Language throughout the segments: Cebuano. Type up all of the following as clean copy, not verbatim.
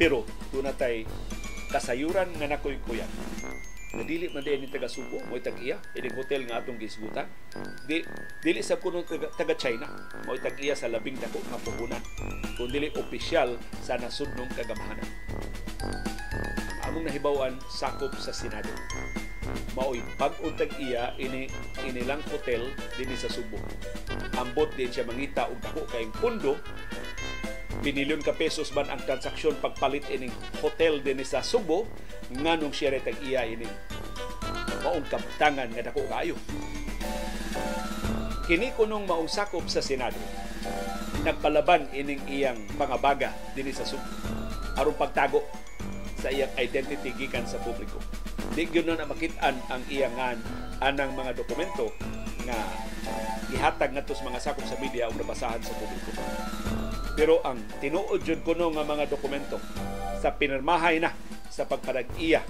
Pero duna tay kasayuran nga nakuy-kuyan na dili man diay ni taga Subo mo'y tag-iya ining hotel nga atong gisgutan. Di dili sa kuno taga China mo'y tag-iya sa labing dako nga puhunan, kun dili opisyal sa nasudnong kagamhanan. Ang among nahibaw-an, sakop sa Senado maoy bag-ong tag-iya ini inilang hotel dinhi sa Subo. Ambot din siya mangita og dako kayong pundo. Binilyon ka pesos man ang transaksyon pagpalit ining hotel dinhi sa Subo, nganong siya ray tag-iya ining maong kabtangan nga dako kaayo? Kini kunong maong sakop sa Senado, nagpalaban ining iyang pangabaga dinhi sa Subo aron pagtago sa iyang identity gikan sa publiko. Di gyud na makit-an ang iyang ngan anang mga dokumento nga gihatag ngadto sa mga sakop sa media ug nabasahan sa publiko. Pero ang tinuod jud kuno nga mga dokumento sa pinirmahay na sa pagpanag-iya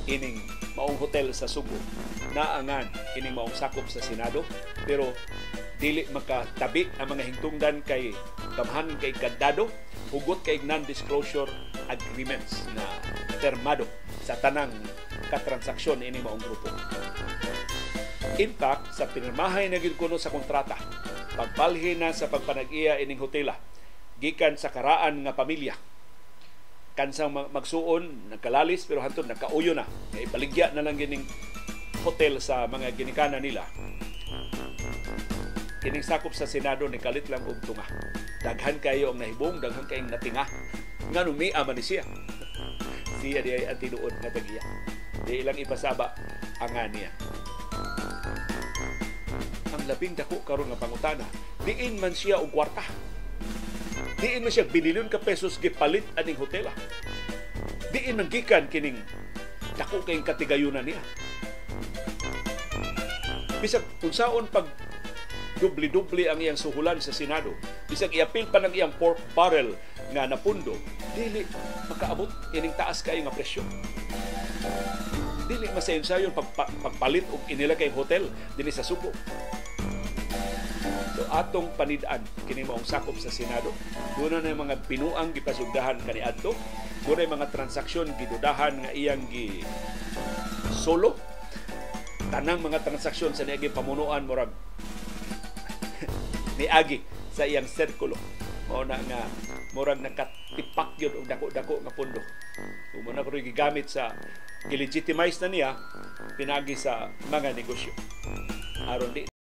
ining maong hotel sa Subo, naangan ining maong sakop sa Senado, pero dili makatabi ang mga hingtungdan kay gamhan kay kandado, hugot kay non-disclosure agreements na permado sa tanang katransaksyon ini maong grupo. In fact, sa pinirmahay na gyud kuno sa kontrata, pagbalhin na sa pagpanag-iya ining hotela gikan sa karaan nga pamilya, kansang magsuon nagkalalis, pero hantod nagkauyo na nga ibaligya na lang gining hotel sa mga ginikanan nila. Kining sakop sa Senado ni kalit lang og tunga. Daghan kayo ang nahibong, daghan kayong natinga. Nganong mia man ni siya? Siya di ay ang tinuod nga tag-iya. Di ilang ipasaba ang nga niya. Ang labing dako karon nga pangutana, diin man siya og kwarta? Diin man siya binilyon ka pesos gipalit aning hotela? Diin man gikan kining dako kayong katigayunan niya? Bisag unsaon pag dubli-dubli ang iyang suhulan sa Senado, bisag iapil pa ng iyang pork barrel nga napundo, dili makaabot ining taas kayo nga presyo. Dili masayon-sayon pagpalit og inila kay hotel dinhi sa Subo. So atong panid-an kini maong sakop sa Senado. Doon na mga binuang gipasugdahan kaniadto. Doon na mga transaksyon gidudahan nga iyang gi solo. Tanang mga transaksyon sa niagi pamunuan murag niagi sa iyang sirkulo. Mao na nga murag nakatipak yun og dako-dako nga pundo. Kung na pero gigamit sa gilegitimize na niya pinagi sa mga negosyo. Aron di